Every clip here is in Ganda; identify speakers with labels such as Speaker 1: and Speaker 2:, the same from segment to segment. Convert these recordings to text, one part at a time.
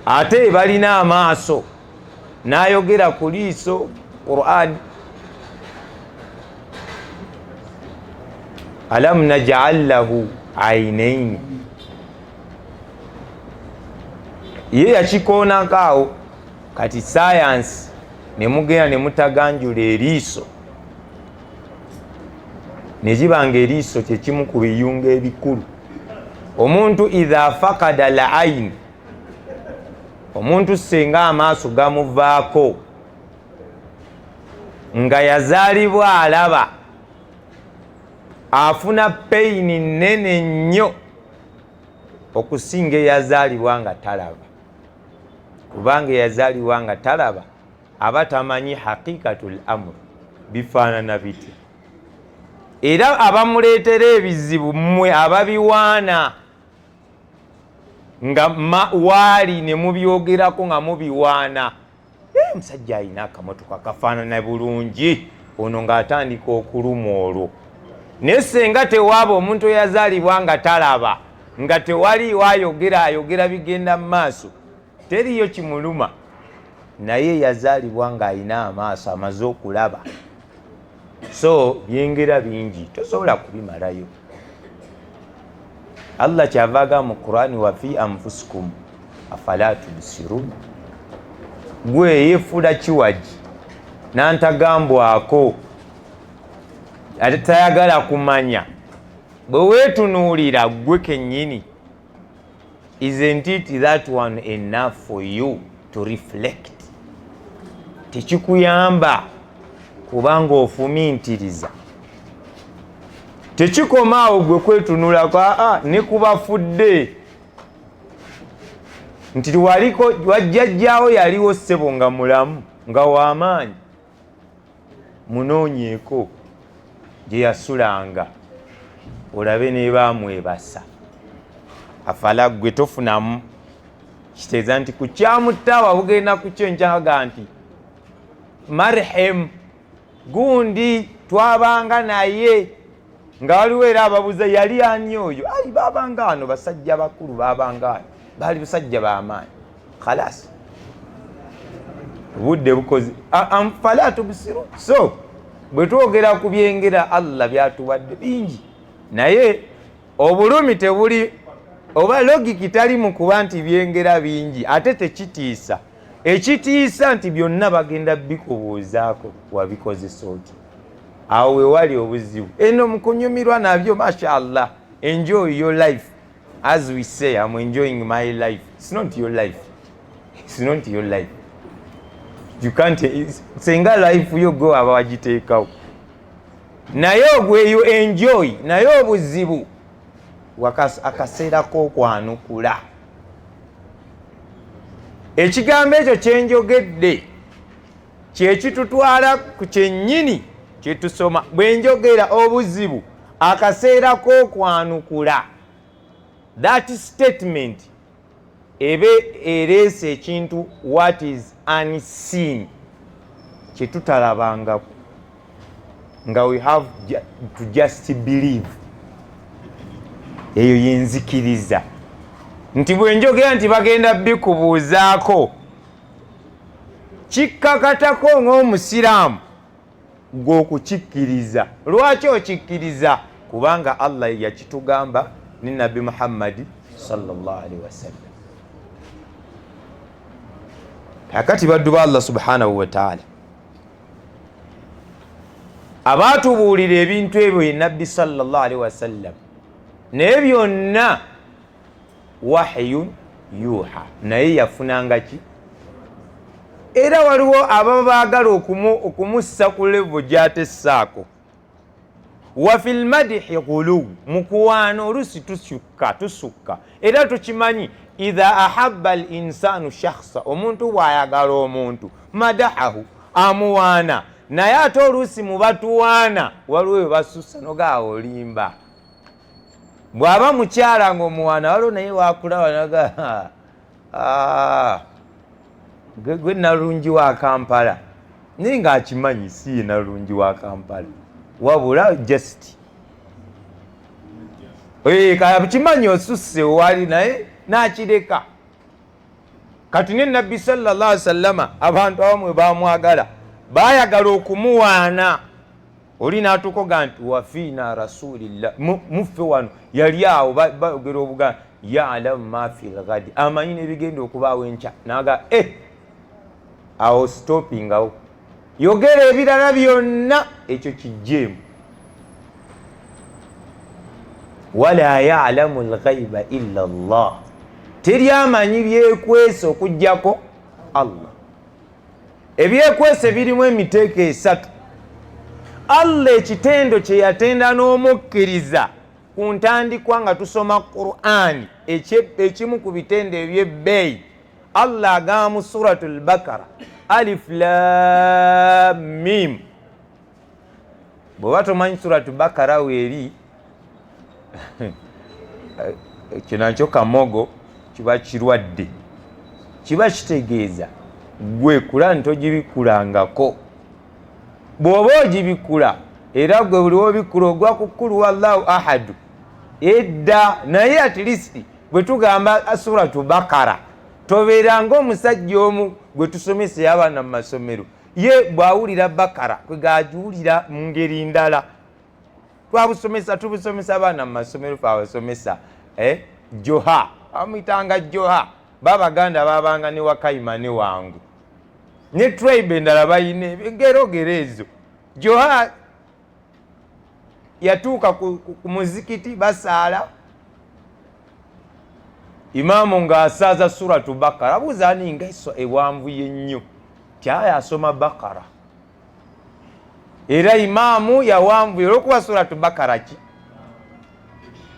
Speaker 1: Ate balina amaaso n'ayogera ku liiso Qur'an, alam naj'al lahu ainaini, ye yakikoonako awo. Kati sayansi ne mugenda ne mutaganjula eriiso ne kiba nga eriiso kye kimu ku biyungo ebikulu. Omuntu idha fakada l aini, omuntu singa amaaso gamuvaako nga yazaalibwa alaba, afuna peyini nnene nnyo okusinga eyazaalibwa nga talaba, kubanga eyazaalibwa nga talaba aba tamanyi haqiqatul amr bifaanana bitya, era abamuleetera ebizibu mmwe ababiwaana nga waali ne mubyogerako nga mubiwaana. Omusajja alina akamotoka kafaanana bulungi, ono ng'atandika okulumwa olwo. Naye senga tewaaba omuntu eyazaalibwa nga talaba, nga tewaliiwo ayogera, ayogera bigenda mu maaso, teriyo kimuluma. Naye yazaalibwa ng'alina amaaso amaze okulaba, so byengera bingi tosobola kubimalayo. Allah kyava agamba mu Qurani, wa fi anfusikum afala tubsirun. Gwe yefuula kiwagi nantagambwako, ate tayagala kumanya. Bwe weetunuulira gwe kennyini, isn't it that one enough for you to reflect? Tekikuyamba kubanga ofumintiriza. Tekikoma awo gwe kwetunulako, aa, ne kubafudde nti waliko wajjajjaawo yaliwo ssebo nga mulamu nga w'amaanyi, munoonyeeko gye yasulanga olabe nebaamwebasa. Afala gwe tofunamu kitegeeza nti ku kyamuttaawa bugenda kukyo nkyaga nti marhem gundi twabanga naye nga waliwo era ababuza yali ani oyo, ayi babanga ano basajja bakulu, babanga ano baali basajja bamaanyi. Khalas, obudde bukoze fala tubsiru. So bwe twogera ku byengera Allah byatuwadde bingi, naye obulumi tebuli oba logiki tali mu kuba nti byengera bingi ate tekitiisa. Ekitiisa nti byonna bagenda bikubuuzaako wabikozesa oti, awo wewali obuzibu. Eno mukunyumirwa nabyo, mashallah, enjoy your life. As we say, I'm enjoying my life. It's not your life, it's not your life. You can't, senga life yo gwe aba wagiteekawo, naye ogweyo enjoy. Naye obuzibu akaseera k'okwanukula ekigambo ekyo kyenjogedde kyekitutwala ku kyennyini kyetusoma. Bwe njogera obuzibu akaseera k'okwanukula, that statement ebe ereese ekintu what is unseen, kyetutalabangako, nga we have to just believe. Eyo yenzikiriza nti bwe njogera nti bagenda bikubuuzaako, kikkakatako ng'omusiraamu gw'okukikkiriza. Lwaki okikkiriza? Kubanga Allah yakitugamba ne Nabbi Muhammadi sallallahu alaihi wasallam. Kakati baddu ba Allah subhanahu wataala, abaatubuulira ebintu ebyo ye Nabbi sallallahu alaihi wasallam, naye byonna wahyun yuha, naye yafunanga ki? Era waliwo ababa baagala okumussa ku level gy'atessaako. Wa fi lmadihi ghuluw, mu kuwaana olusi tusukka, tusukka. Era tukimanyi, idha ahabba al insanu shakhsa, omuntu bw'ayagala omuntu, madahahu, amuwaana. Naye ate oluusi mu batuwaana waliwo we basussa nogaawo olimba. Bw'aba mukyala ng'omuwaana, waliwo naye wakulaba naga gwe nalungi wa Kampala, naye ng'akimanyi si ye nalungi wa Kampala, wabula just kimanyi osusse wali, naye n'akireka. Kati ne Nabbi sallallahu alaihi wasallama abantu abamwe bamwagala, bayagala okumuwaana. Oli n'atuuka nti wafiina rasulillah, muffe wano yali awo bayogera obuganda, yalamu ma fi lghadi, amanyi n'ebigenda okubaawo enkya. Naga awo stoppingawo, yogera ebirala byonna, ekyo kijjeemu. Wala yalamu lghaiba illa Allah, teri amanyi byekwese okuggyako Allah. Ebyekwese birimu emiteeko esatu. Allah ekitendo kye yatenda n'omukkiriza ku ntandikwa nga tusoma Qur'ani, ekimu ku bitendo eby'ebbeeyi, Allah agamba mu Suratul Bakara, alif lam mim. Bw'oba tomanyi Suratul Bakara weeri, ekyo nakyo kamogo, kiba kirwadde, kiba kitegeeza gwe Kurani togibikulangako. Bw'oba ogibikula era gwe buli w'obikkula ogwa ku kkulu wallahu ahadu edda. Naye at least bwe tugamba Suratu Bakara, tobeera ng'omusajja omu gwe tusomesa abaana mu masomero, ye bw'awulira Bakara kwe gagiwulira mu ngeri ndala. Twabusomesa, tubusomesa abaana mu masomero, fe abasomesa Joha bamuyitanga Joha, babaganda babanga ne Wakayima ne Wangu ne tribe endala bayina engerogero ezo. Joha yatuuka ku muzikiti, basaala, imaamu ng'asaaza Suratu Bakara, abuuza ani nga ewanvuye nnyo, tyaya asoma Bakara. Era imaamu yawanvuye olwokuba Suratu Bakara ki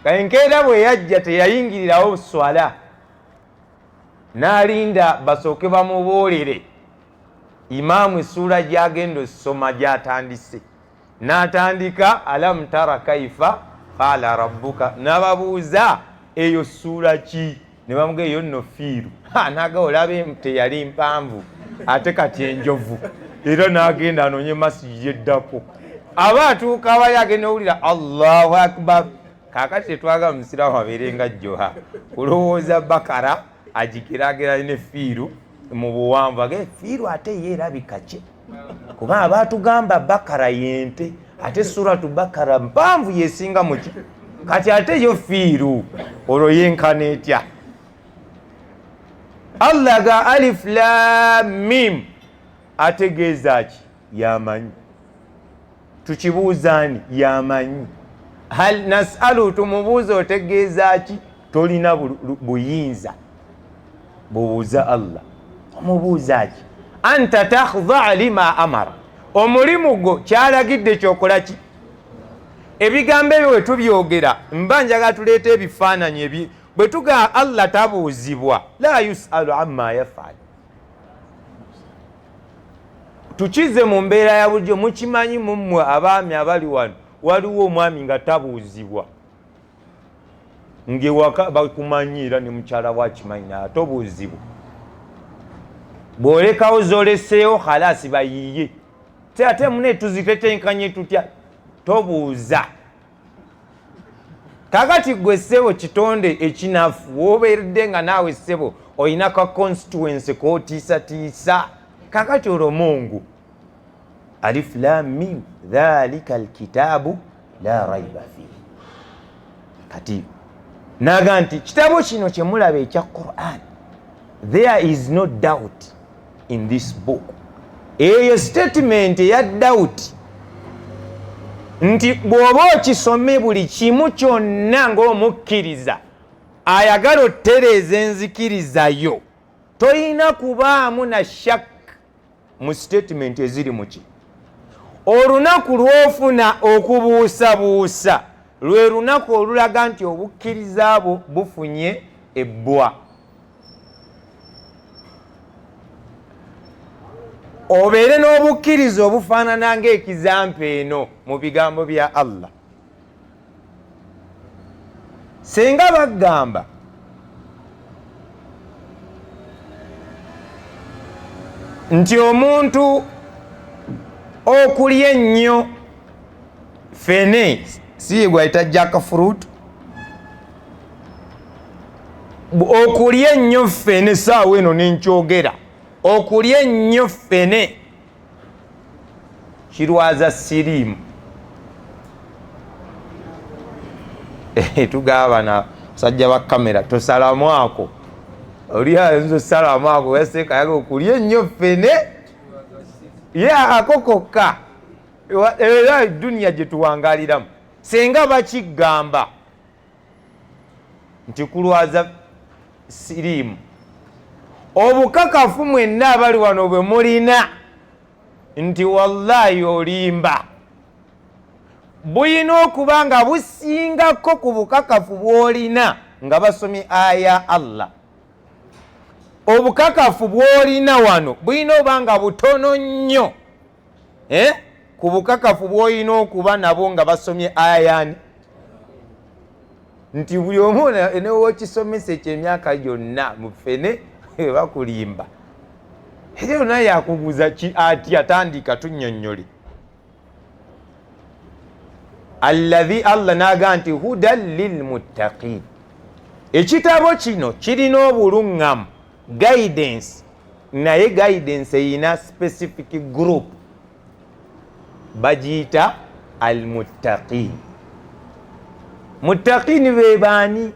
Speaker 1: enkeera bwe yajja teyayingirirawo swala, n'alinda basooke bamubuulire imaamu essuula gy'agenda osoma gy'atandise. N'atandika alam tara kaifa faala rabbuka, n'ababuuza eyo ssuula ki, ne bamuga eyo nno fiiru. Naga olaba teyali mpanvu ate kati enjovu. Era n'agenda anoonye masijidi eddako, aba atuuka abayo agenda owulira Allahu akbar. Kaakati tetwagala musiraamu abeere nga Joha kulowooza Bakara agigeraageranye ne fiiru mu buwanvu, age fiiru ate ye erabika ki, kuba abaatugamba Bakara yente, ate Suratu Bakara mpanvu yesinga muki, kati ate yo fiiru olwo yenkana etya? Allah ga alif lam mim ategeeza ki? Yamanyi. Tukibuuzaani? Yamanyi. Hal nasalu, tumubuuza otegeeza ki? Tolina buyinza bubuuza Allah. Omubuuza ki? Anta takhdaa lima amara, omulimu gwo kyalagidde kyokola ki? Ebigambo ebyo bwe tubyogera mba njagala tuleete ebifaananyi. Bwe tugaa Allah tabuuzibwa, la yusalu amma yafal, tukize mu mbeera ya bulijjo. Mukimanyi mummwe abaami abali wano, waliwo omwami nga tabuuzibwa, ng'ewaka bakumanyi era ne mukyala wakimanyi, naye tobuuzibwa. Bw'olekawo zoleseewo khalasi bayiiye, ate mune tuzitetenkanye tutya? Tobuuza. Kakati gwe ssebo kitonde ekinafu w'obeeredde nga naawe ssebo olina ka constituency k'otiisatiisa, kakati olwo Mungu alif lam mim dhalika alkitabu la raiba fihi. Kati naga nti kitabo kino kyemulaba ekya Quran, there is no doubt in this book. Eyo statement eya doubt nti bw'oba okisome buli kimu kyonna ng'omukkiriza ayagala otereeza enzikirizayo, toyina kubaamu na shak mu statement eziri muki. Olunaku lw'ofuna okubuusabuusa lwe lunaku olulaga nti obukkiriza bwo bufunye ebbwa. Obeere n'obukkiriza obufaanana ng'ekizampa eno mu bigambo bya Allah. Singa bagamba nti omuntu okulya ennyo fene, si ye gwayita jackfruit, Okulya ennyo ffene saawa eno nenkyogera, okulya ennyo ffene kirwaza siriimu. Tugaba na basajja ba kamera, tosalamu ako, oli ayinza osalamu ako yasekayaga okulya ennyo ffene ye ako kokka. Era duniya gye tuwangaliramu senga bakigamba nti kulwaza siriimu, obukakafu mwenna abali wano bwe mulina nti wallahi olimba buyina okuba nga busingako ku bukakafu bw'olina nga basomye aya Allah. Obukakafu bw'olina wano buyina oba nga butono nnyo ku bukakafu bw'olina okuba nabo nga basomye ayani, nti buli omu newokisomesa ekyo emyaka gyonna mufene bakulimba. Era yonna yakubuuza ki atya, tandika tunnyonnyole. Alladhi Allah n'aga nti hudan lilmuttaqin, ekitabo kino kirina obuluŋŋamu, guidance, naye guidance eyina specific group bagiyita almuttaqin. Muttaqin be baani?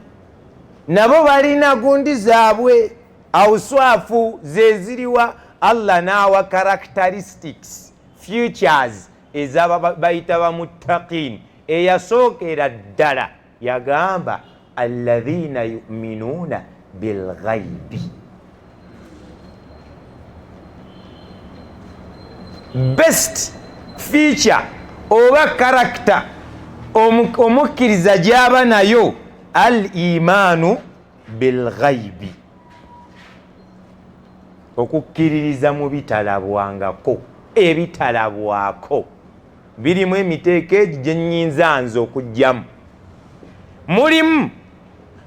Speaker 1: Nabo balina gundi zaabwe, auswafu zeziriwa. Allah n'awa characteristics, futures ezaba bayita bamuttaqin. Eyasookera ddala yagamba alladhina yu'minuna bilghaibi. Best feature oba character omukkiriza gy'aba nayo al imaanu bilghaibi, okukkiririza mu bitalabwangako. Ebitalabwako birimu emiteeko egi gye nnyinza nze okugyamu. Mulimu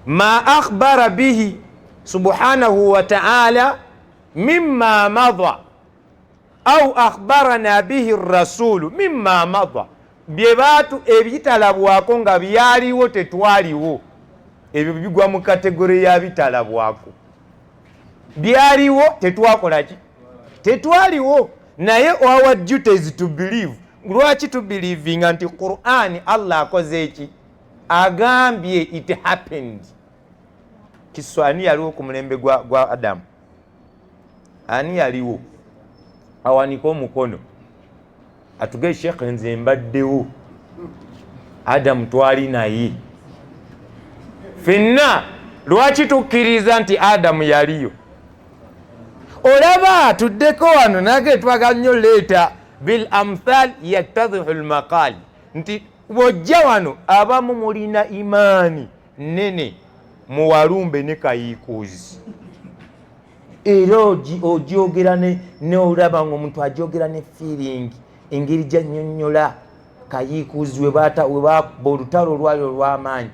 Speaker 1: ma akhbara bihi subhanahu wa ta'ala mimma madha au akhbarana bihi rasulu mimma madha, bye baatu ebitalabwako nga byaliwo tetwaliwo, ebyo bigwa mu kategori ya bitalabwako. Byaliwo tetwakola ki, tetwaliwo, naye our duty is to believe. Lwaki tubelievinga nti Qur'an Allah akoze eki, agambye it happened. Kiswa ani yaliwo ku mulembe gwa Adamu? Ani yaliwo? Awanike omukono atuge Sheikh nze mbaddewo, Adamu twali naye fenna. Lwaki tukkiriza nti Adamu yaliyo? Olaba tuddeko wano nage twaga nnyo leeta bil amthal yattadhihu lmaqal, nti bw'ojja wano abamu mulina imaani nene muwalumbe ne kayiikuuzi, era ogyogera neolaba nga omuntu agyogera ne feeling, engeri gyannyonnyola kayiikuuzi we bakuba olutalo olwali olw'amaanyi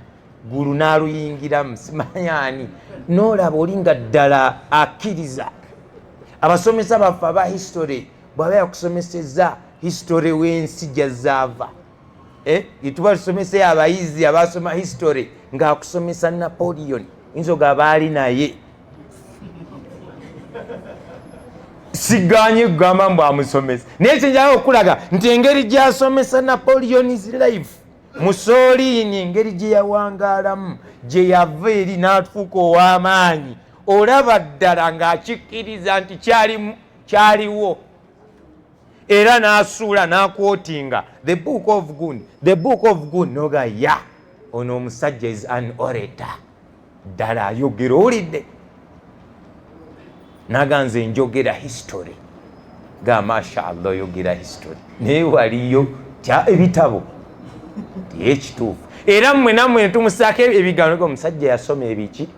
Speaker 1: gulu n'aluyingiramu simanyi ani, n'olaba oli nga ddala akkiriza. Abasomesa baffe aba history bw'aba yakusomeseza history w'ensi gyazaava, tuba tusomeseyo abayizi abasoma history ng'akusomesa Napoleon, inzoga abaali naye siganye kugamba mbu amusomesa, naye kyenjala okulaga nti engeri gy'asomesa Napoleon's life, Mussolini, engeri gye yawangaalamu, gye yava eri n'afuuka ow'amaanyi, olaba ddala ng'akikkiriza nti kyaliwo, era n'asuula n'akwotinga the book of gun, the book of gun, noga ya ono omusajja is an orator, ddala ayogera. Owulidde naga nze njogera history, ga masha Allah oyogera history, naye waliyo tya ebitabo ekituufu. Era mmwe nammwe netumusaako ebigambo, omusajja yasoma ebiki.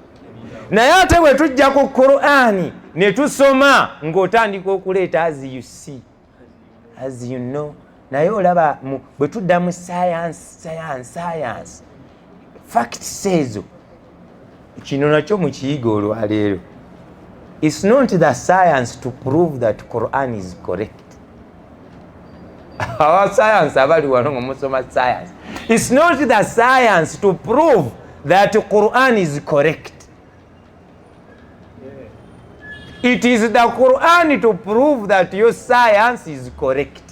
Speaker 1: Naye ate bwe tujja ku Qur'ani ne tusoma ng'otandika okuleeta as you see, as you know. Naye olaba bwe tudda mu science, science, science facts ezo, kino nakyo mukiyiga olwaleero. It's not the science to prove that Quran is correct. Aba science abali wano nga musoma science, it's not the science to prove that Quran is correct. It is the Quran to prove that your science is correct.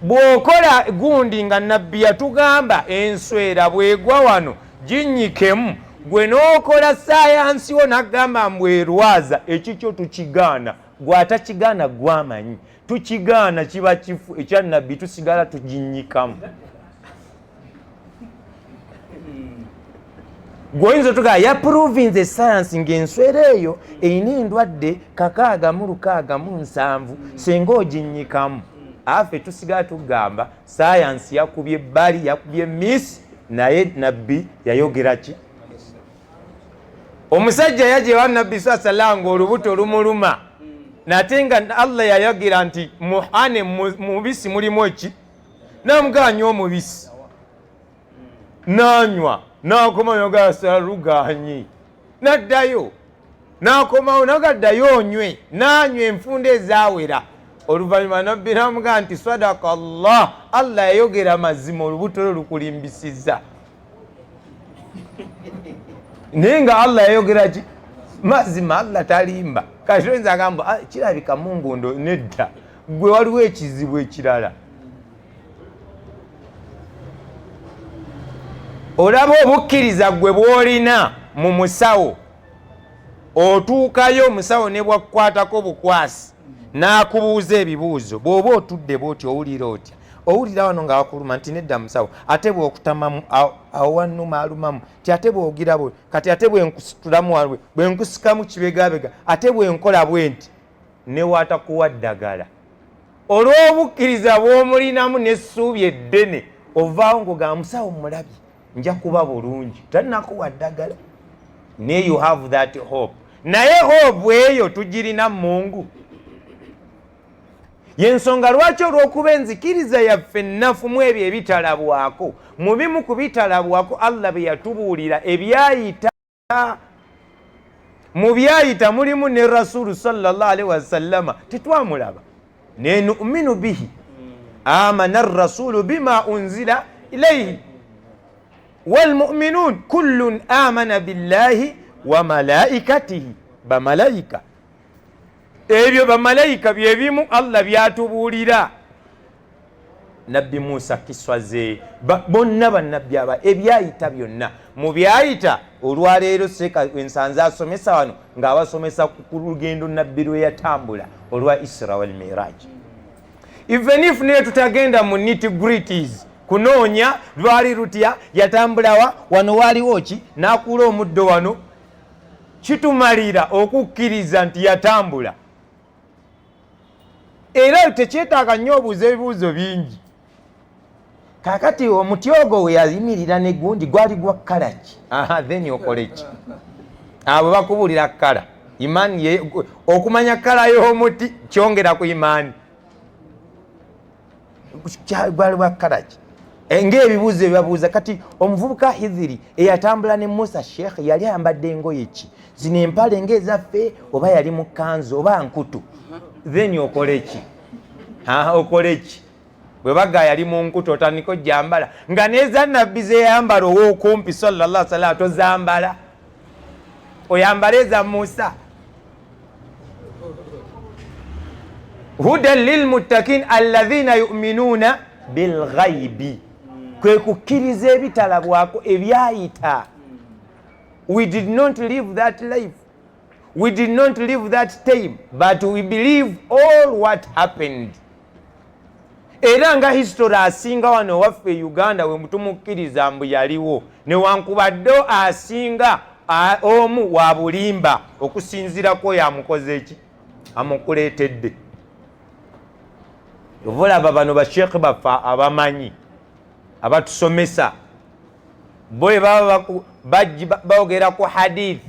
Speaker 1: Bw'okola gundi nga nabbi yatugamba enswera bw'egwa wano ginnyikemu, gwe n'okola sayansi wo n'agamba mbu erwaza, ekikyo tukigaana. Gwe atakigaana gwamanyi, tukigaana kiba kifu. Ekya nabbi tusigala tuginnyikamu. Gweoyinza otugaa yaprovinze sayansi ng'enswera eyo erina endwadde 667 singa oginnyikamu. Afe tusigala tugamba sayansi yakubye ebbali, yakubye miss, naye nabbi yayogera ki? Omusajja yajja ewa nabbi saa sallam ng'olubuto lumuluma, nate nga Allah yayogera nti muhane mubisi mulimu eki, namuganya omubisi nanywa, nakomayo gasaluganyi, naddayo nakomawo nagaddayo onywe, nanywa enfunda ezawera. Oluvannyuma nabbi namugaa nti sadaka Allah, Allah yayogera mazima, olubuto lwe lukulimbisizza. Naye nga Allah yayogera ki? Mazima, Allah talimba. Kati oyinza agamba, ah, kirabika mungundo. Nedda, gwe waliwo ekizibu ekirala. Olaba obukkiriza gwe bw'olina mu musawo, otuukayo omusawo ne bwakukwatako bukwasi n'akubuuza ebibuuzo, bw'oba otudde bw'oti owulira otya? Owulira wano nga wakuluma? Nti nedda musawo, ate bw'okutamamu awo wannuma, alumamu. Ti ate bw'ogira bwe kati, ate bwenkusitulamu walwe, bwenkusikamu kibegabega, ate bwenkola bwe nti, newaatakuwa ddagala, olw'obukkiriza bw'omulinamu n'essuubi eddene ovaawo ng'ogamba musawo mulabye, nja kuba bulungi. Tannakuwa ddagala, naye you have that hope. Naye hope eyo tugirina Mungu. Yensonga lwaki olw'okuba enzikiriza yaffe nnafu mu ebyo ebitalabwako, mu bimu ku bitalabwako Allah bye yatubuulira ebyayita, mu byayita mulimu ne Rasulu sallallahu alaihi wasallama, tetwamulaba, ne numinu bihi. Amana rasulu bima unzila ilaihi walmuminun kullun amana billahi wa malaikatihi. Bamalayika, ebyo bamalayika byebimu Allah byatubuulira. Nabbi Musa kiswaze bonna bannabbi aba ebyayita byonna mu byayita. Olwaleero seeka ensanze asomesa wano ng'abasomesa ku lugendo nabbi lwe yatambula olwa Isra wal Miraj. Even if naye tutagenda mu nitty gritties kunoonya lwali lutya, yatambulawa, wano waaliwo ki, n'akuula omuddo wano, kitumalira okukkiriza nti yatambula. Era tekyetaaga nnyo obuuza ebibuuzo bingi. Kakati omuti ogwo we yayimirira negundi gwali gwa colour ki? Aha, then okole ki? Abo bakubuulira colour imaani. Okumanya colour y'omuti kyongera ku imaani. Gwali bwa colour ki? Ng'ebibuuzo ebibabuuza kati, omuvubuka Hidhiri eyatambula ne Musa, sheekh, yali ayambadde engoye ki? Zino empale ng'ezaffe, oba yali mu kanzu oba nkutu? Then okole ki? Okole ki bwe baga yali mu nkutu, otandika ojjambala nga neza nabbi zeyambala ow'okumpi sallallahu sallam tozambala, oyambale eza Musa? Hudan lilmuttakin alladhina yuminuuna bilghaibi, kwe kukkiriza ebitalabwako, ebyayita. We did not live that life, we did not live that time, but we believe all what happened. Era nga history asinga wano waffe e Uganda we mutumukkiriza mbu yaliwo, newankubadde asinga omu wa bulimba okusinziirako oyo amukoze eki amukuleetedde. Ova olaba bano basheekhe baffe abamanyi abatusomesa, bo bwe baba boogera ku hadith,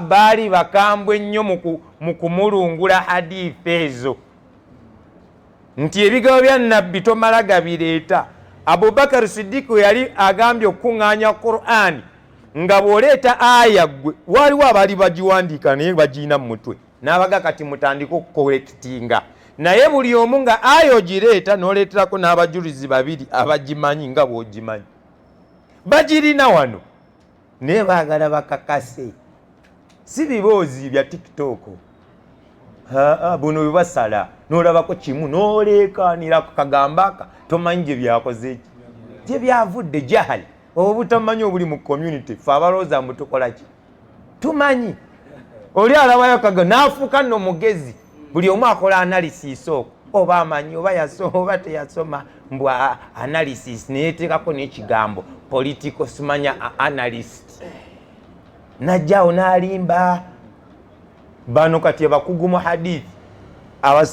Speaker 1: baali bakambwe nnyo mu kumulungula hadith ezo nti ebigabo bya nabbi tomala gabireeta. Abubakar Sidiku yali agambye okukuŋŋaanya Qur'ani nga bw'oleeta aya ggwe waliwo abaali bagiwandiika naye bagiina mu mutwe, n'abaga kati mutandike okukolekitinga, naye buli omu nga aya ogireeta n'oleeterako n'abajulizi babiri abagimanyi nga bw'ogimanyi. Bagirina wano naye baagala bakakase. Si biboozi bya TikTok, buno bwebasala nolabako kimu nolekanirako kagamba aka tomanyi gye byakoze ki, gye byavudde. Jahali, obutamanyi obuli mu community. Fe abalowooza mbu tukola ki, tumanyi. Oli alabayo kaga n'afuuka nno mugezi. Buli omu akola analysis okwo, oba amanyi oba yasoma oba teyasoma, mbu analysis, neyeteekako n'ekigambo political simanya analyst, najjaawo n'alimba bano. Kati abakugu mu hadithi,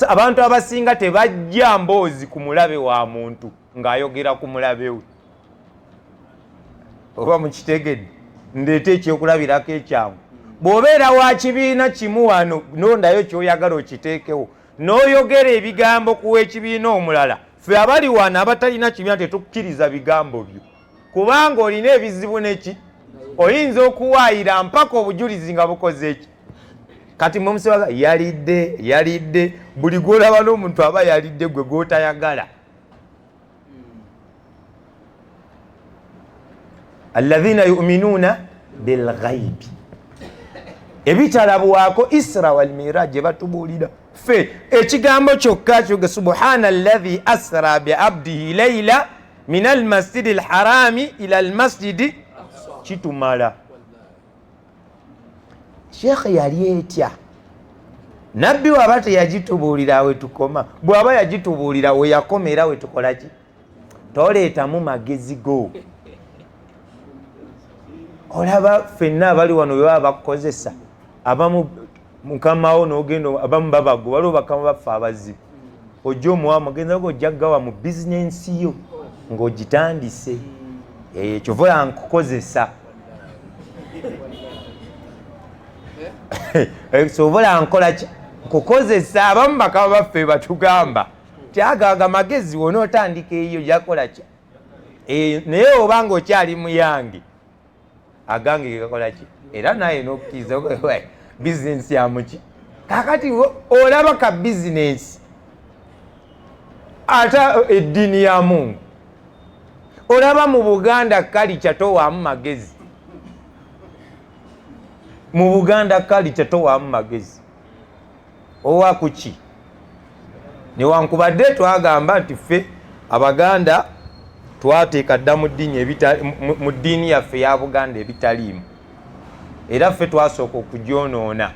Speaker 1: abantu abasinga tebajja mboozi ku mulabe wa muntu ng'ayogera ku mulabe we. Oba mukitegedde? Ndeeta ekyokulabirako ekyangu. Bw'obeera wa kibiina kimu wano, nondayo kyoyagala okiteekewo, n'oyogera ebigambo ku w'ekibiina omulala, ffe abali wano abatalina kibiina tetukkiriza bigambo byo, kubanga olina ebizibu neki oyinza okuwaayira mpaka obujulizi nga bukoze eki. Kati mwemusibaga yalidde, yalidde, buli gwolaba n'omuntu aba yalidde gwe gwotayagala. Alladhina yuminuuna bilghaibi, ebitalabwako, Isra walmiraj gye batubuulira ffe ekigambo kyokka kyoge subhana alladhi asra biabdihi laila min almasjidi alharami ila almasjidi, kitumala. Sheekhe yali etya? Nabbi waba teyagitubuulira, we tukoma. Bw'aba yagitubuulira, we yakoma era we tukola ki? Toleetamu magezi go. Olaba ffenna abali wano bwe baba bakukozesa, abamu mukamawo n'ogenda, abamu babago. Waliwo bakama baffe abazibu, ojja omuwa amagezi ago, ojja gawa mu bizinensi yo ng'ogitandise. Kyova ola nkukozesa, sobola nkola ki, nkukozesa. Abamu bakama baffe batugamba tyagaga magezi, wona otandika eyo jakola ki, naye oba nga okyali muyange agange gegakola ki, era naye nokkiriza bizinesi yamuki. Kakati olaba ka bizinesi ate eddiini ya Mungu. Olaba mu Buganda kalica towaamu magezi, mu Buganda kalica towaamu magezi owa kuki, newankubadde twagamba nti ffe Abaganda twateeka dda mu ddiini yaffe ya Buganda ebitaliimu, era ffe twasooka okugyonoona.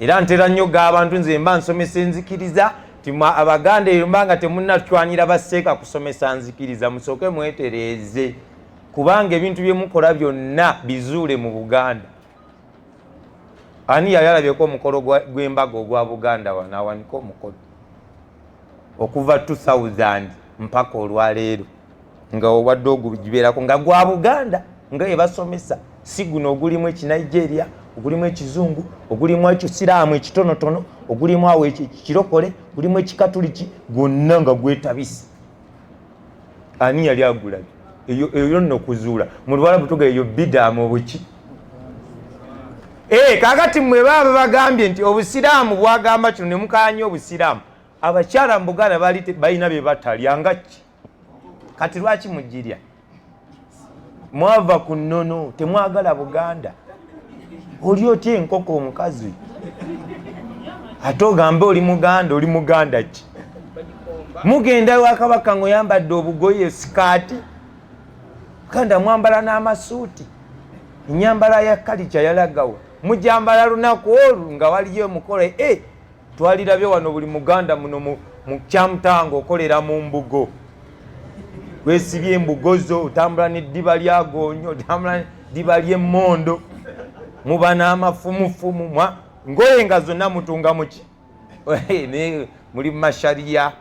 Speaker 1: Era ntera nnyo g'abantu, nze mba nsomesa enzikiriza ti Abaganda eyo mba nga temunnatwanira baseeka kusomesa nzikiriza, musooke mwetereeze, kubanga ebintu bye mukola byonna bizuule mu Buganda. Ani yali alabyeko omukolo gw'embaga ogwa Buganda wano? Awanike omukono. Okuva 2000 mpaka olwaleero nga obadde ogugibeerako nga gwa Buganda nga ebasomesa, si guno ogulimu Ekinigeria, ogulimu Ekizungu, ogulimu Ekisiraamu ekitonotono, ogulimu awo Ekirokole, ogulimu Ekikatuliki, gwonna nga gwetabise. Ani yali agulabye? Eyo nno kuzuula mu Luwalabu tuga eyo bida mu buki. Kakati mmwe baaba bagambye nti Obusiraamu bwagamba kino ne mukanya Obusiraamu. Abakyala mu Buganda bali balina bye batalya nga ki? Kati lwaki mugirya? Mwava ku nnono, temwagala Buganda. Oli otya enkoko omukazi ate ogambe oli Muganda? Oli Muganda ki? Mugenda wa Kabaka ng'oyambadde obugoye, sikaati Ganda, mwambala n'amasuuti. Enyambala ya kalica yalagawa? Mujambala lunaku olwo nga waliyo omukolo. Twalirabye wano buli Muganda muno mu Kyamutanga okolera mu mbugo, wesibye embugo zo, otambula neddiba lyagonyo, otambula neddiba ly'emmondo, muba n'amafumufumu, ngoye nga zonna mutunga muki, muli mumashariya,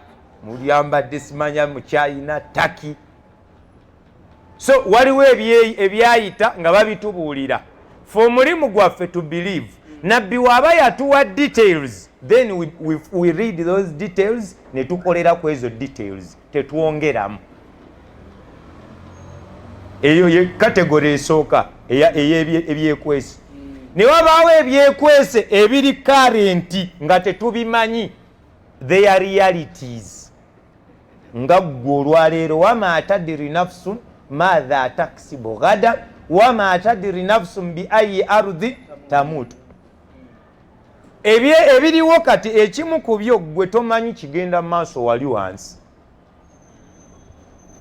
Speaker 1: mulyambadde simanya mukyayina taki. So waliwo ebyayita nga babitubuulira. Fe omulimu gwaffe to believe. Nabbi waaba yatuwa details, then we read those details ne tukolera ku ezo details, tetwongeramu. Eyo ye category esooka ey'ebyekwese. Ne wabaawo ebyekwese ebiri current nga tetubimanyi, their realities, nga ggwe olwaleero wama tadiri nafsun matha taksibu gada wama tadiri nafsun bi ayi ardi tamut. Ebiriwo kati ekimu ku byo ggwe tomanyi kigenda mu maaso wali wansi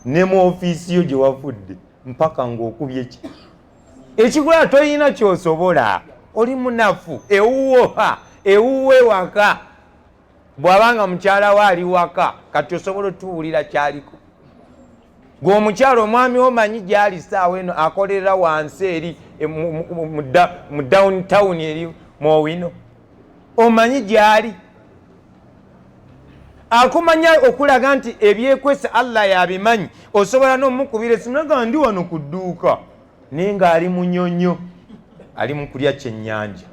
Speaker 1: ne mu ofiisi yo gye wavudde mpaka ng'okubye ki ekigula toyina kyosobola, oli munafu ewuwo ewuwo ewaka. Bw'aba nga mukyala we ali waka kati osobola otuwulira kyaliko. Gwe omukyala omwami omanyi gyali saawa eno akolerera wansi eri mu downtown eri mwowino, omanyi gyali akumanya okulaga nti ebyekwesa Allah yabimanyi. Osobola n'omukubira esimu naga ndi wano ku dduuka, naye ng'ali munyonyo ali mu kulya kyennyanja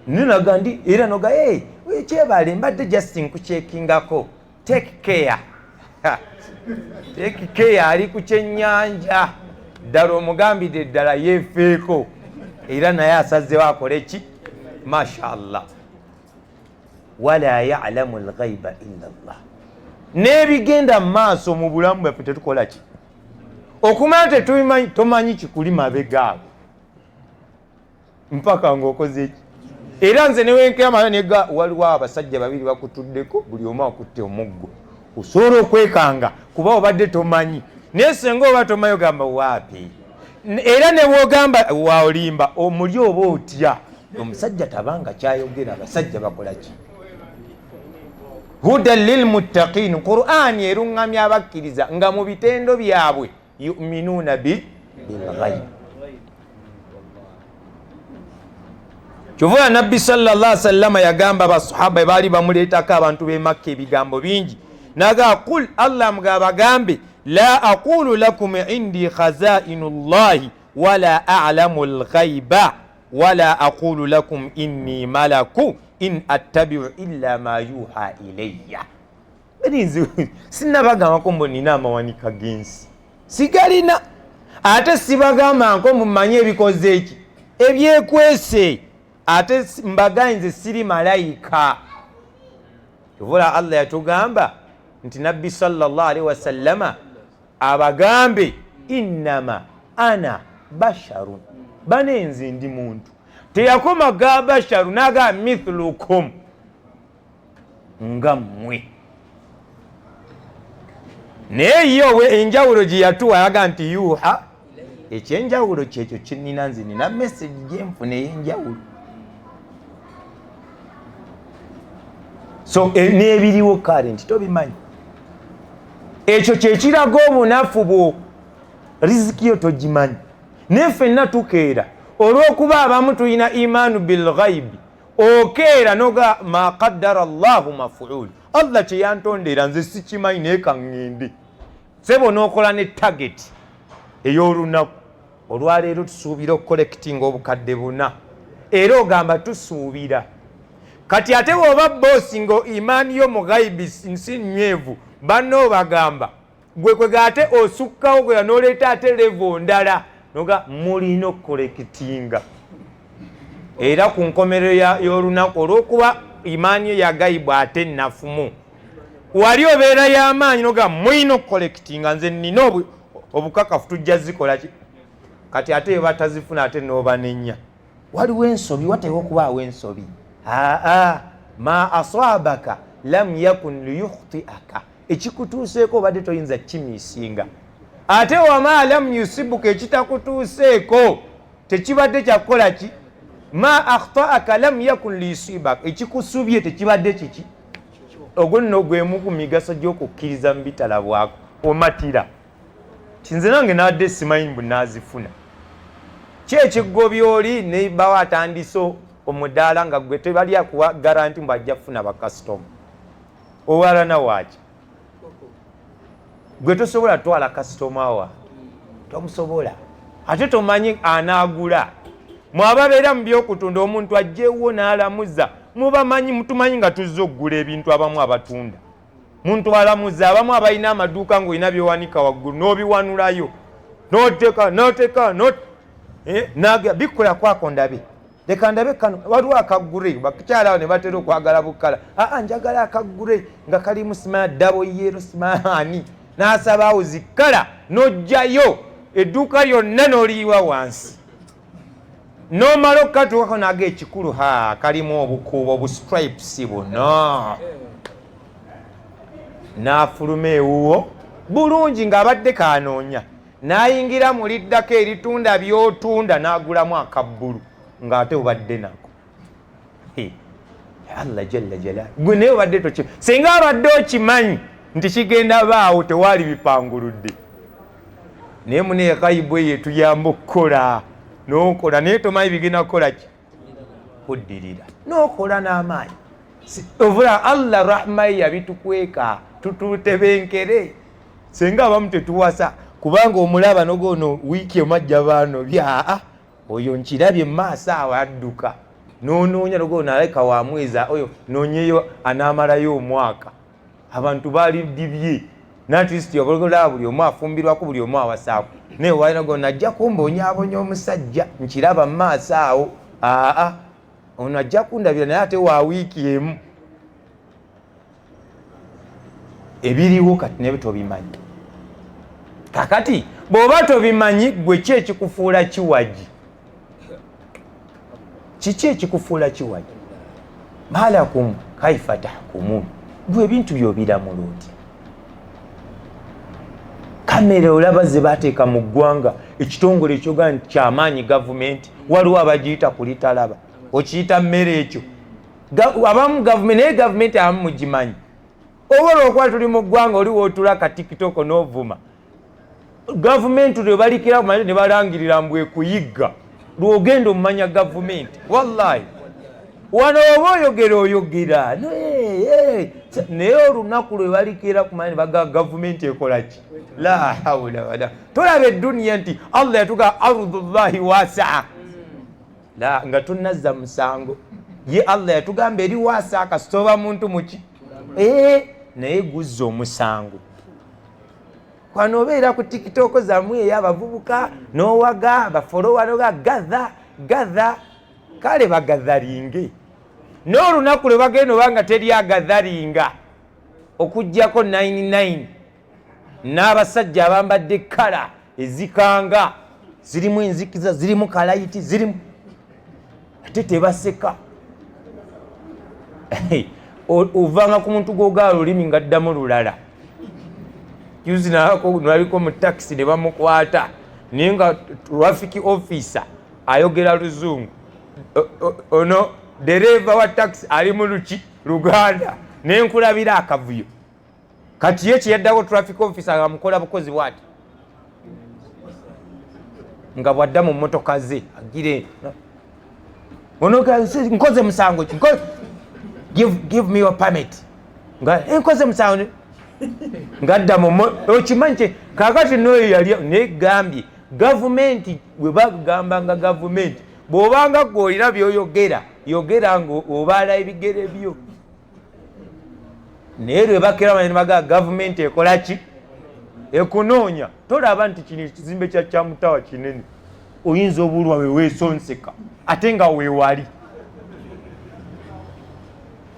Speaker 1: ninaga ndi era noga hey, kyebale mbadde just nkukyekingako, take care, take care. Ali ku kyennyanja ddala omugambidde ddala yeefeeko era naye asazeewo akole ki. Mashallah, wala yalamu lghaiba illa llah. N'ebigenda mu maaso mu bulamu bwaffe tetukola ki okumanya tetubimanyi. Tomanyi kikuli mabega ago mpaka ng'okoze ki. Era nze newenkeyamala nega waliwo abasajja babiri bakutuddeko, buli omu akutte omuggo, osobola okwekanga kuba obadde tomanyi. Naye senga oba tomanyi ogamba waapi, era ne bwogamba waolimba omuli oba otya omusajja tabanga kyayogera. Abasajja bakola ki? Hudan lilmuttaqin, Qur'ani eruŋŋamya abakkiriza nga mu bitendo byabwe yuminuuna bilghaib. Kyova Nabbi sallallahu sallama yagamba basahaba baali bamuleetako abantu b'e Makka ebigambo bingi, naga qul, Allah mga bagambe, la aqulu lakum indi khazainu llahi wala alamu lghaiba wala aqulu lakum inni malaku in attabiu illa ma yuha ilayya. Nze sinnabagambako mbu nina amawanika g'ensi, sigalina, ate sibagamba nko mumanye ebikoze eki ebyekwese, ate mbagaye nze siri malayika. Kyovula Allah yatugamba nti Nabbi sallallahu alaihi wasallama abagambe innama ana basharun, banenze ndi muntu. Teyakoma ga basharu naga mithlukum, nga mmwe. Naye ye enjawulo gye yatuwa yaga nti yuha, ekyenjawulo kyekyo kinina nze nina message gyenfuna ey'enjawulo. So n'ebiriwo kale nti tobimanyi, ekyo kyekiraga obunafu bwo. Riziki yo togimanyi, naye ffenna tukeera olw'okuba abamu tulina imaanu bilghaibi. Okeera noga ma qaddara llahu mafuul, Allah kyeyantondera nze sikimanyi, naye kaŋŋende sebo n'okola ne target ey'olunaku olwaleero. Tusuubira okukolekitinga obukadde buna, era ogamba tusuubira. Kati ate bw'oba boosi nga imaani yo mu ghaibi nsi nnywevu, banno obagamba gwe kwega ate osukkawo gwega n'oleeta ate levo ndala noga mulina okukolekitinga. Era ku nkomerero y'olunaku olw'okuba imaani yo yagayibwa ate nafumu wali obeera y'amaanyi noga mulina okukolekitinga, nze nnina obukakafu tujja zikola ki. Kati ate batazifuna ate n'obanenya waliwo ensobi, wateekwa okubaawo ensobi. Aa ma asabaka lam yakun liyukhtiaka, ekikutuuseeko obadde toyinza kimisinga. Ate wama lam yusibuka, ekitakutuuseeko tekibadde kyakukola ki. Ma akhtaaka lam yakun liyusibaka, ekikusubye tekibadde kiki. Ogwo nno gwemu ku migaso gy'okukkiriza mu bitalabwako. Omatira kinze nange nadde simanyi mbu naazifuna ki ekigobya oli nebawo atandise omudaala nga gwe tebali akuwa garanti mbu ajja kufuna bakasitoma. Owalana waaki? Gwe tosobola twala kasitoma wange, tomusobola, ate tomanyi anaagula. Mwababeera mu byokutunda, omuntu ajjeewo n'alamuza, mubamanyi, mutumanyi nga tuzze okugula ebintu. Abamu abatunda muntu alamuza, abamu abalina amaduuka ng'olina byowanika waggulu n'obiwanulayo n'oteka n'oteka bikkola kwako ndabe, leka ndabe kano. Waliwo akagure bakyala awo ne batera okwagala bukala, aa njagala akagure nga kalimu simanya dabo yero simaani, n'asaba awo zikkala n'ojjayo edduuka lyonna n'oliyiwa wansi. N'omala okukatuukako naga ekikulu, ha, kalimu obukuubo bu stripes buno. N'afuluma ewuwo bulungi ng'abadde kanoonya, n'ayingira mu liddako eritunda by'otunda, n'agulamu akabbulu ng'ate obadde nako. Allah jalla jalal, gwe naye obadde toki, singa abadde okimanyi nti kigenda baawo tewaali bipanguludde. Naye mune ghaibu eyo etuyamba okukola n'okola, naye tomanyi bigenda kukola ki kuddirira, n'okola n'amaanyi. Ovula Allah rahma ye yabitukweka tututebenkere. Senga abamu tetuwasa kubanga omulaba nogono wiiki emajja baano byaa oyo nkirabye mu maaso awo adduka nonoonya nogono alabika wa mwezi oyo noonyeyo anaamalayo omwaka. Abantu baali dibye natist obololaba buli omu afumbirwako, buli omu awasaako, naye walina gono najja kumbonyaabonya omusajja nkiraba mu maaso awo, aa ono ajja kundabira naye ate wa wiiki emu. Ebiriwo kati naye tobimanyi. Kakati bw'oba tobimanyi, gwe ki ekikufuula kiwagi? Kiki ekikufuula kiwagi? Malakum kaifa tahkumun, gwe ebintu byobiramula otya? Kamera olaba ze bateeka mu ggwanga, ekitongole ekyogaa nti kyamaanyi gavumenti, waliwo abagiyita kulitalaba, okiyita mmere ekyo abamu gavumenti, naye gavumenti abamu mugimanyi. Oba olwokuba tuli mu ggwanga oli wootula ka TikTok n'ovuma gavumenti, lwe balikira kumanya ne balangirira mbu ekuyigga, lwogenda omumanya gavumenti. Wallahi wano oba oyogera oyogera naye olunaku lwe balikira kumanya ne baga gavumenti ekola ki? La haula wala. Tolaba eduniya nti Allah yatuga ardullahi wasaa, la nga tonazza musango, ye Allah yatugamba eri waasa kasitoba muntu muki naye guzza omusango. Kwano obeera ku TikTok zammwe eyo abavubuka n'owaga bafolowa noga gather gather, kale bagatharinge n'olunaku lwe bagenda oba nga teri agatharinga okuggyako 99 n'abasajja abambadde kala ezikanga zirimu enzikiza, zirimu kalayiti, zirimu ate tebaseka. Ovanga ku muntu gwogaala olulimi nga ddamu lulala. Juzi naliko mu takisi ne bamukwata, naye nga traffic officer ayogera luzungu, ono dereva wa takisi ali mu luki Luganda, nenkulabira akavuyo. Kati ye kyeyaddako traffic officer nga amukola bukozi bwati nga bwadda mu mmotoka ze agire ono nkoze musango ki, give me your permit, nga nkoze musango ngadda mu okimanyi kye kakati n'oyo yali negambye gavumenti bwe bagamba nga gavumenti bw'obanga gwe olina by'oyogera yogera nga obaala ebigere byo, naye lwe bakera ne bagaa gavumenti ekola ki ekunoonya. Tolaba nti kino ekizimbe kya Kyamutawa kinene, oyinza obulwa we weesonseka ate nga weewali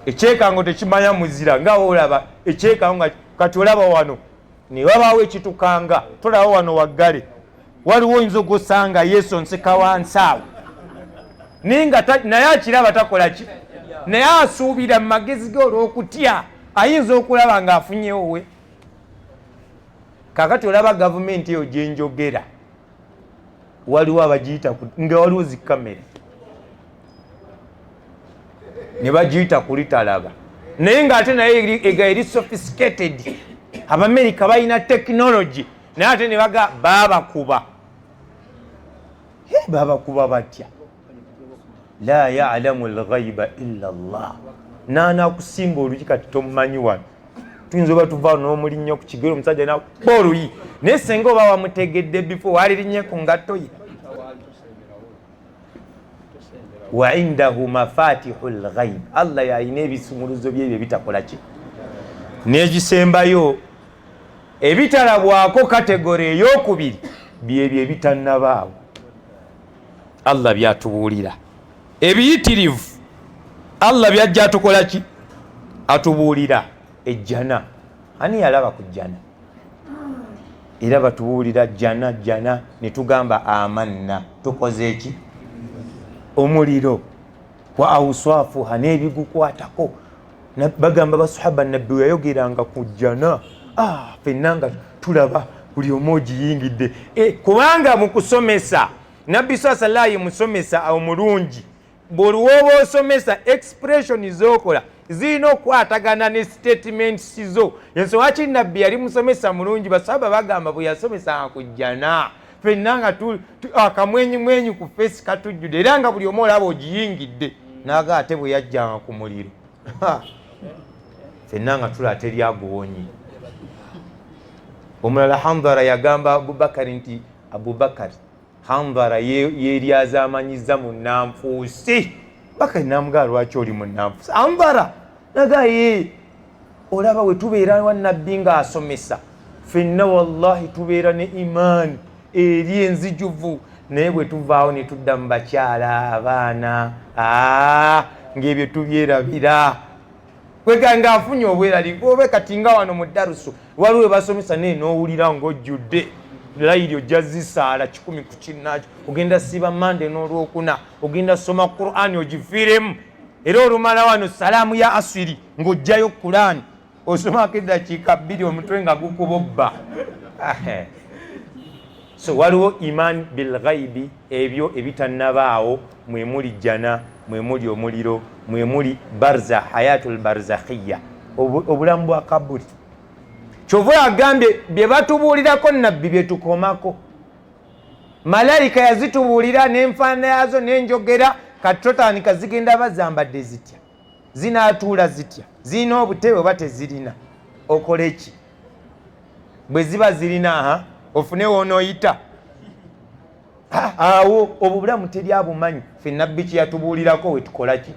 Speaker 1: ekyekango tekimanya muzira, nga olaba ekyekango nga kati olaba wano ne wabaawo ekitukanga, tolaba wano waggale waliwo oyinza ogusanga yeesonseka wansi awo, naye nga naye akiraba takola ki, naye asuubira mu magezi ge olw'okutya ayinza okulaba ng'afunyewo we. Kakati olaba gavumenti eyo gyenjogera waliwo abagiyita nga waliwo zikamera ne bagiyita kulitalaba, naye ng'ate naye ega eri sophisticated, Abamerika balina technology, naye ate ne baga baabakuba. Babakuba batya? La yalamu lghaiba illa llah. Nanakusimba oluyi kati tomumanyi wano tuyinza oba tuva n'omulinnya ku kigere omusajja nakuba oluyi, naye senga oba wamutegedde bifo walirinye ku ngatto ye. Wa indahu mafatihu lghaib, Allah yalina ebisumuluzo byebyo ebitakola ki. N'ekisembayo ebitalabwako kategori eyokubiri byebyo ebitannabaawo, Allah byatubuulira ebiyitirivu. Allah byajja atukola ki, atubuulira ejjana. Ani yalaba ku jjana? Era batubuulira jjana jjana ne tugamba amanna, tukoze eki? Omuliro wa auswafuha n'ebigukwatako. Bagamba basahaba nabbi weyayogeranga ku jjana, fenna nga tulaba buli omu ogiyingidde. Kubanga mu kusomesa nabbi saa salaayi musomesa omulungi, buli woba osomesa expression zokola zirina okukwatagana ne statements zo. Ensonga lwaki nabbi yali musomesa mulungi, basahaba bagamba bwe yasomesanga ku jjana fenna nga akamwenyumwenyu ku feesi katujjudde, era nga buli omu olaba ogiyingidde. Naga ate bwe yajjanga ku muliro fenna nga tulaba teri aguwonye. Omulala Handhara yagamba Abubakari nti Abubakari Handhara yeryazamanyiza munnanfuusi. Bakari namugamba lwaki oli munnanfuusi? Handhara naga ye olaba we tubeera wa nabbi ng'asomesa fenna wallahi tubeera ne imaani eri enzijuvu, naye bwe tuvaawo ne tudda mu bakyala abaana ng'ebyo tubyerabira. Kwega ng'afunye obweraliikirivu oba kati nga wano mu darusu waliwo we basomesa naye n'owulira ng'ojjudde layiri ojja zisaala 100 ku kinnaakyo, ogenda siba Mande n'olwokuna, ogenda soma Qur'ani ogifiiremu, era olumala wano salaamu ya asiri ng'ojjayo Qur'ani osomako eddakiika 2 omutwe nga gukubobba. So waliwo iman bil ghaibi, ebyo ebitannabaawo, mwe muli jjana, mwe muli omuliro, mwe muli barza, hayatul barzakhiya, obulamu bwa kaburi. Kyova agambye bye batubuulirako nabbi bye tukomako. Malayika yazitubuulira n'enfaanana yaazo n'enjogera, kati totandika zigenda bazambadde zitya, zinaatuula zitya, zirina obutebe oba tezirina, okole ki? Bwe ziba zirina ofune w'onooyita. Awo obwo bulamu teri abumanyi. Ffe nabbi kye yatubuulirako we tukola ki?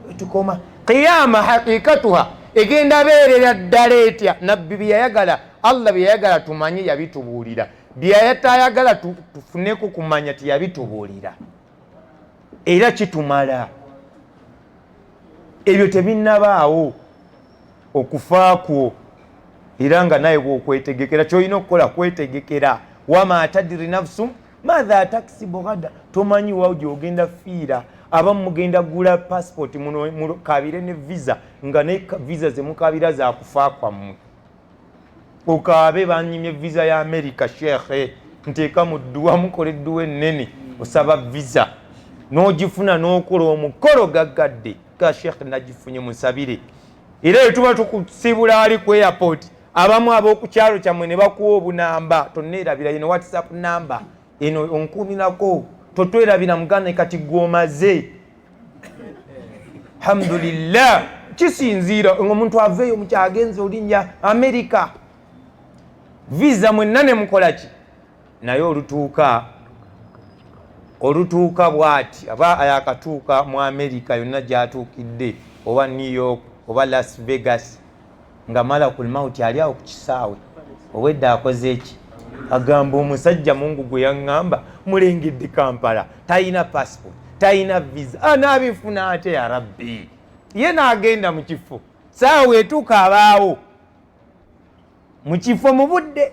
Speaker 1: We tukoma. Qiyama haqiqatuha egenda beerera ddala etya? Nabbi bye yayagala, Allah bye yayagala tumanye yabitubuulira, bye yatayagala tufuneko kumanya teyabitubuulira, era kitumala. Ebyo tebinnabaawo okufa kwo, era nga naye bw'okwetegekera ky'olina okukola kwetegekera. Wama tadiri nafsu madha taksibu gada, tomanyi wa gy'ogenda fiira. Abamu mugenda gula passport mukabire ne visa, nga ne visa ze mukabira za kufa kwammwe. Okaabe banyimye visa ya America, shekhe nteeka mu dduwa, mukola edduwa ennene osaba visa n'ogifuna n'okola omukolo gaggadde ga shekhe nagifunye musabire. Era tuba tukusibula ali ku airport, abamu ab'oku kyalo kyammwe ne bakuwa obunamba, tonneerabira eno WhatsApp namba eno onkuumirako, totwerabira muganda kati gw'omaze. Alhamdulillah, kisinziira omuntu aveeyo mukyagenze olinnya Amerika visa mwenna ne mukola ki, naye olutuuka bw'ati aba ayakatuuka mu Amerika yonna gy'atuukidde, oba New York oba Las Vegas, nga malakul mauti ali awo ku kisaawe, obwedda akoze eki? Agamba omusajja Mungu gwe yaŋŋamba mulengedde Kampala, talina passport, talina visa, anaabifuna ate ya Rabbi? Ye n'agenda mu kifo, saawa etuuka abaawo mu kifo mu budde.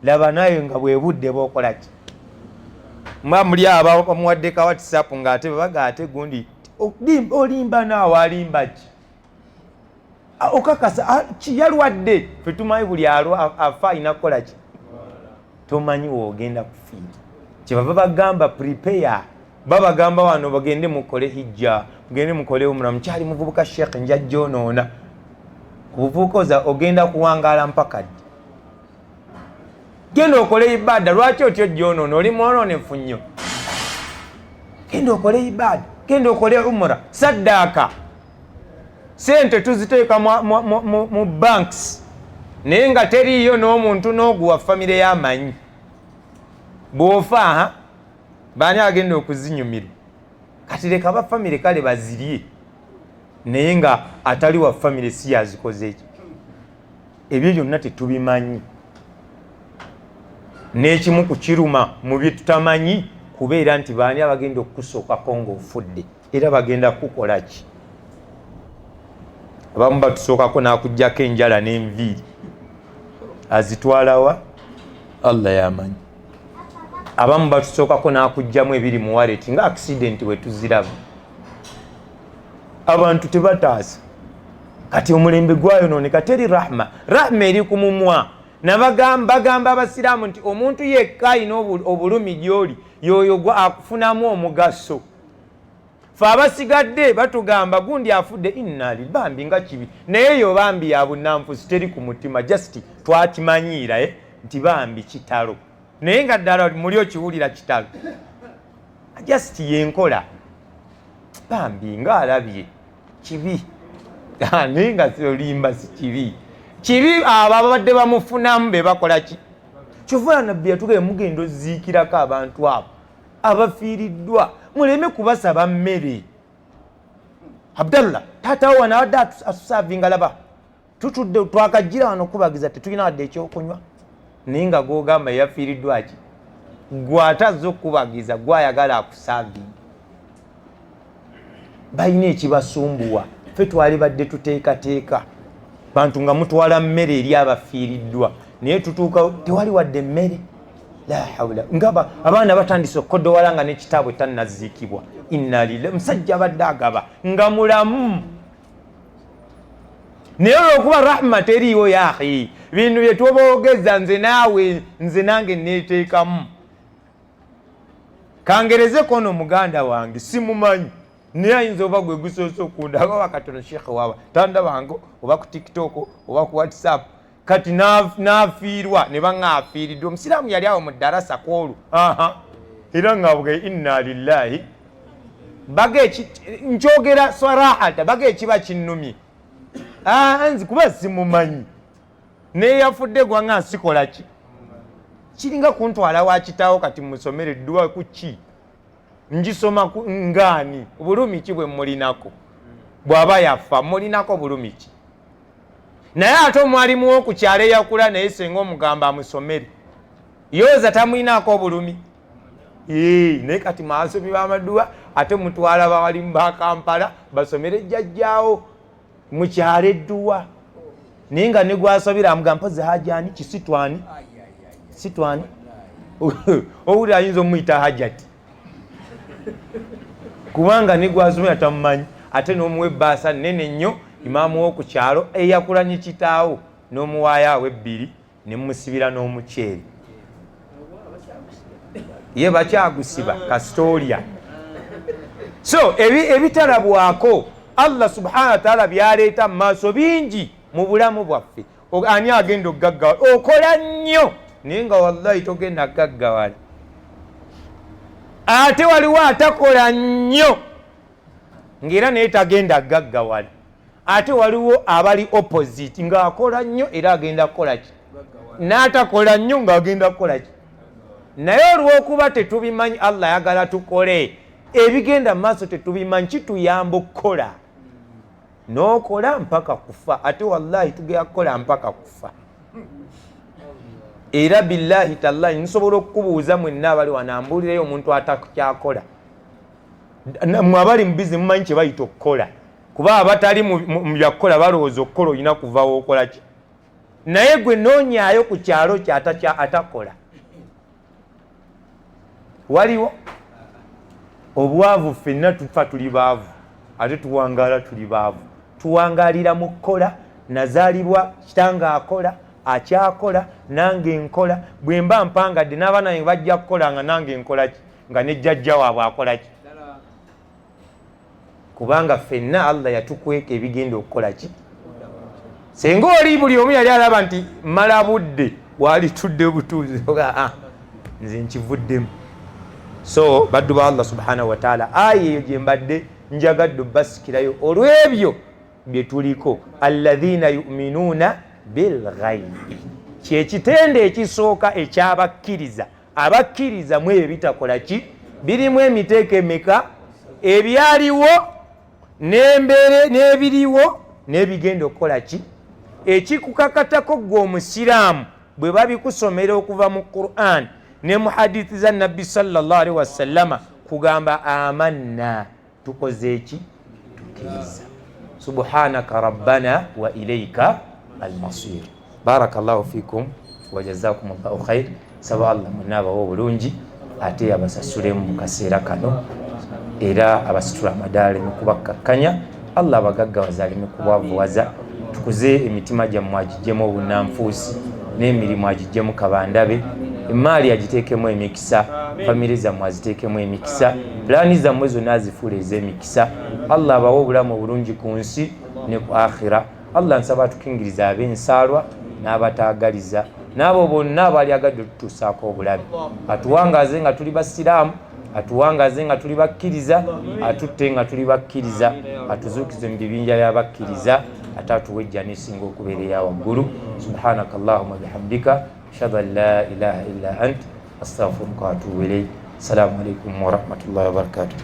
Speaker 1: Laba naye nga bwe budde bw'okola ki? Mba muli aba bamuwadde ka WhatsApp ng'ate babaga ate gundi olimba naawe alimba ki? Okakasa ki yalwadde? Ffe tumanyi buli afa alina kukola ki? Tomanyi w'ogenda kufiira. Kyebava bagamba prepare, babagamba wano bagende mukole hijja, mugende mukole umra, mukyali muvubuka sheikh nja gyonoona. Obuvubuka oza ogenda kuwangaala mpaka ddi? Genda okole ibada, lwaki otyo gyonoona? Oli mwonoonefu nnyo. Genda okole ibada, genda okole umra, saddaaka. Sente tuziteeka mu banks, naye nga teriiyo n'omuntu n'oguwa famire y'amanyi. Bw'ofa baani agenda okuzinyumirwa? Kati leka ba famire kale bazirye, naye nga atali wa famire si yazikoze ekyo. Ebyo byonna tetubimanyi. N'ekimu ku kiruma mu bye tutamanyi kubeera nti baani abagenda okukusookako ng'ofudde, era bagenda kukukola ki? Abamu batusookako n'akuggyako enjala n'enviiri, azitwalawa? Allah yamanyi. Abamu batusookako n'akugjamu ebiri mu wallet nga accident bwe tuziraba. Abantu tebataasa. Kati omulembe gwayonooneka, teri rahma. Rahma eri ku mumwa. Nabagamba, bagamba Abasiraamu nti omuntu yekka alina obulumi gy'oli y'oyo gwe akufunamu omugaso. Fe abasigadde batugamba gundi afudde, inna lillahi, bambi nga kibi, naye yo bambi ya bunnanfusi, teri ku mutima, just twakimanyiira nti bambi kitalo, naye nga ddala muli okiwulira kitalo, just yenkola, bambi ng'alabye kibi, naye nga olimba si kibi. Kibi abo ababadde bamufunamu be bakola ki? Kyova Nabbi yatugambye mugenda oziikirako abantu abo abafiiriddwa, muleme kubasaba mmere. Abdallah taata wo wano abadde atusavinga, laba tutudde twakajjira wano okubagiza, tetulina wadde ekyokunywa, naye nga gwogamba yafiiriddwa ki? Gwe ate azze okukubagiza gwayagala akusavinga. Balina ekibasumbuwa. Ffe twalibadde tuteekateeka bantu nga mutwala mmere eri abafiiriddwa, naye tutuuka tewali wadde mmere. La hawula, nga abaana batandise okukodowala nga nekitaabwe tannaziikibwa. Inna lillahi, musajja abadde agaba nga mulamu, naye olwokuba rahma teriiwo. Yahi, bintu bye tuboogeza, nze naawe, nze nange neeteekamu kangerezeko ono muganda wange simumanyi, naye ayinza oba gwe gusoose okundaba oba katono. Sheekhe waaba tandabango oba ku TikTok oba ku WhatsApp, kati n'afiirwa ne baŋa afiiriddwa omusiraamu yali awo mu ddarasa kwolwo, era nga inna lillahi. Baga nkyogera sarahata, baga ekiba kinnumye nzi kuba simumanyi, neyafudde gwanga nsikola ki? Kiringa kuntwala wa kitaawo kati musomere edduwa ku ki ngisoma ngaani? Bulumi ki bwe mulinako bw'aba yafa? Mulinako bulumi ki? Naye ate omwalimu w'okukyalo eyakula naye senga omugamba amusomere yooza tamwinaako obulumi. Naye kati maasomi b'amaduwa ate mutwala bawalimu ba Kampala basomere jjajjaawo mukyalo edduwa, naye nga ne gwasabira amugamba mpozi hajani kisitwani sitwani, owulira ayinza omuyita hajati kubanga ne gwasomera tamumanyi, ate n'omuwa ebbaasa nene nnyo imaamu w'oku kyalo eyakulanye kitaawo, n'omuwaayo awo ebbiri ne mumusibira n'omuceere, ye bakyagusiba kasitoolya. So ebitalabwako Allah subhanahu wataala byaleeta mu maaso bingi mu bulamu bwaffe. Ani agenda okugaggawala? Okola nnyo naye nga wallahi togenda gaggawala. Ate waliwo atakola nnyo ng'era naye tagenda gaggawala. Ate waliwo abali opposite, ng'akola nnyo era agenda kukola ki, n'atakola nnyo ng'agenda kukola ki. Naye olw'okuba tetubimanyi, Allah ayagala tukole ebigenda mu maaso tetubimanyi, kituyamba okukola n'okola mpaka kufa. Ate wallahi tugenda kukola mpaka kufa. Era billahi tallahi nsobola okukubuuza mwenna abali wano, ambuulireyo omuntu atakyakola. Mwe abali mu bizi mumanyi kye bayita okukola, kuba abatali mu byakukola balowooza okukola olina kuvawo okola ki, naye gwe noonyaayo ku kyalo kye atakola. Waliwo obwavu, ffenna tufa tuli baavu, ate tuwangaala tuli baavu. Tuwangaalira mu kukola. Nazaalibwa kitange akola, akyakola, nange nkola. Bwe mba mpangadde n'abaana bange bajja kukola nga nange nkola ki, nga ne jjajja waabwe akola ki, kubanga ffenna Allah yatukweka ebigenda okukola ki. Senga oli buli omu yali alaba nti mala budde walitudde butuuzi, nze nkivuddemu. So baddu ba Allah subhanahu wataala, aya eyo gye mbadde njagadde obbasikirayo olw'ebyo bye tuliko, alladhina yuminuuna bilghaibi, kyekitende ekisooka ekyabakkiriza. Abakkiriza mu ebyo bitakola ki, birimu emiteeko emeka? Ebyaliwo n'embeere n'ebiriwo n'ebigenda okukola ki. Ekikukakatako ggwe omusiraamu bwe babikusomera okuva mu Quran ne mu hadithi za Nabbi sallallahu alaihi wasallama, kugamba amanna, tukoze eki? Tukkiriza. Subhanaka rabbana wa ilaika almasir. Barakallahu fikum wa jazakum llahu khair. Saba Allah mwenna abawe obulungi. Ate abasasulemu mu kaseera kano, era abasitula amadaala aleme kubakkakkanya. Allah abagaggawaza aleme kubwavuwaza. Tukuze emitima gyammwe, agiggyemu obunnanfuusi, n'emirimu agiggyemu kabandabe, emaali agiteekemu emikisa, famire zammwe aziteekemu emikisa, pulaani zammwe zonna azifuula ez'emikisa. Allah abawe obulamu obulungi ku nsi ne ku akhira. Allah nsaba atukingiriza ab'ensaalwa n'abataagaliza n'abo bonna abaali agadde otutuusaako obulabe. Atuwangaaze nga tuli basiraamu, atuwangaaze nga tuli bakkiriza, atutte nga tuli bakkiriza, atuzuukize mu bibinja by'abakkiriza, ate atuwe ejjana esinga okubeera eya waggulu. Subhanaka allahuma bihamdika, ashhadu an la ilaha illa ant, astaghfiruka wa atubu ilayk. Assalamu alaikum warahmatullahi wabarakatuh.